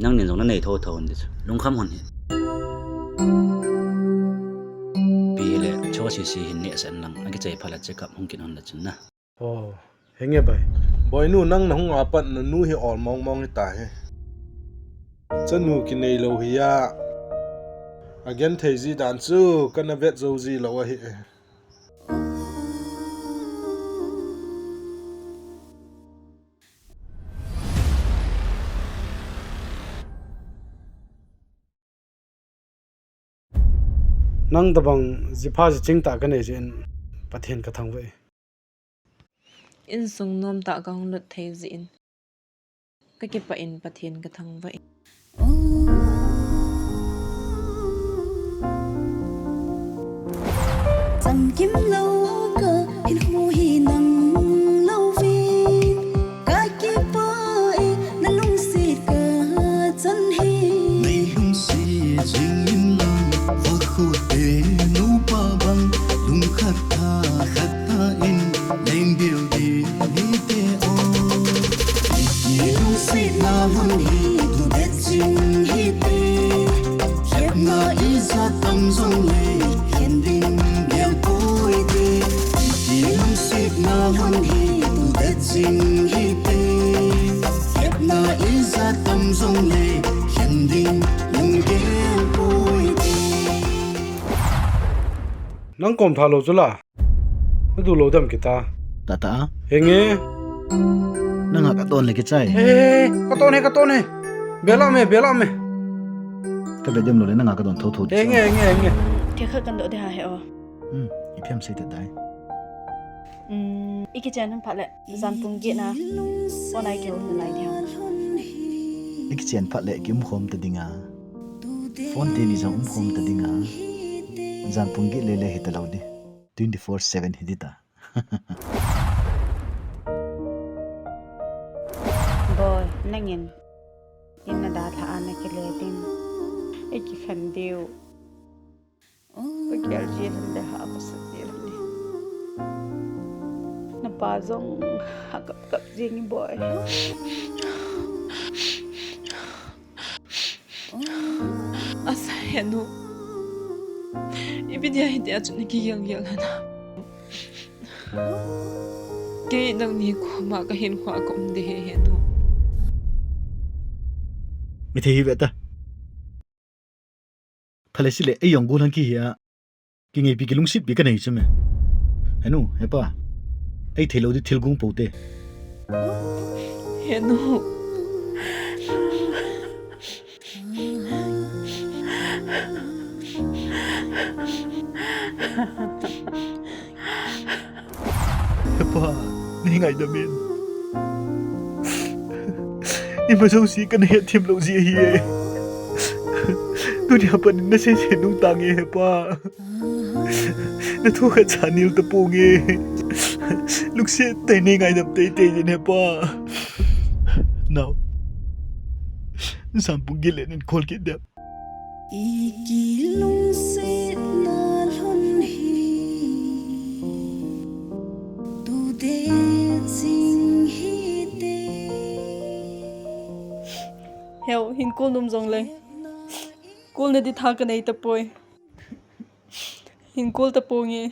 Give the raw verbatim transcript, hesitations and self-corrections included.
Nangnin jong nanei thotho un ti chu. Lungkham un hih. Ipi hile, chosisi hin nehsah in lang, akichai phat le check up hung kit un le chun na. Oh, henge bai. Boinu, nang nahung a pat nanu hi ol mongmong hita hi. Chanu kinei lou hi a. Agenthei ji dan chu kana vet jou ji lou ahi. Nang tobang jipha jiching tah kanei jeh in Pathen kathangvah e. Insung nomtah kahung lut thei jeh in kakipah in Pathen kathangvah e. Chamkim lou kahin mu hi nang louvin, kakipah e, nalungset kachan hi. Nei lungset jing inlang, vakhote nupa bang, lungkhat tha khat tah in, leng building hite o. Ilungsetna lhon hi tudet jing hite. Lhepna ijat tam jongle, lhen ding gel poi te. Ilungsetna lhon hi tudet jing hite. Lhepna ijat tam jongle, lhen ding lunggel poi te. Nang kom tha lou chu la. Nadu lou dem kita. Tata. Henge. Nanga kadon le kichai. Eh, kadon he, kadon he. Bela me, bela me. Kabe dem lou le nanga kadon thotho di. Henge, henge, henge. Thil khat kadoh ding ahi o. Hmm, ipi ham sei ta dai. Hmm, ikichen phat le, jan pung get na. Phone a kium nalai ding ham. Ikichen phat le kium khom ta ding a. Phone teni jong um khom ta ding a. Jan pung get le le hita lou di. Twenty four seven hi ding ta. Boi, nangin in nadalha a nakile ding, ikikhen diu. Kagel ji lhon le ha kasa ji lhon e. Napa jong ha kap kap jing e boi. Asa henu. Ipi dia hitia chu nakigel gel ham. Kei nangni koma kahinkhoa kaum ding ahi henu. Mi thei hi ve ta. Phale sile, ei jong gollhang kihi a. Kingaipi kilungsetpi kanei chu me. Henu, hepa. Ei theilou di thil gung pou te. Henu. Hepa, nei ngaidam in. Ima jouse kana hethem lou ji ahi e. Tunia pat in nasei sei nung tange hepa. Nathu khat cha nil taponge. Lungset tah in nei ngaidam teitei in hepa. Nao. Jan pung get le nin call kit ding. Ikilungsetna lhon hi tudet jing hite. Heo, hin call nom jongle. Call na di tha kanei tapoi. Hin call taponge.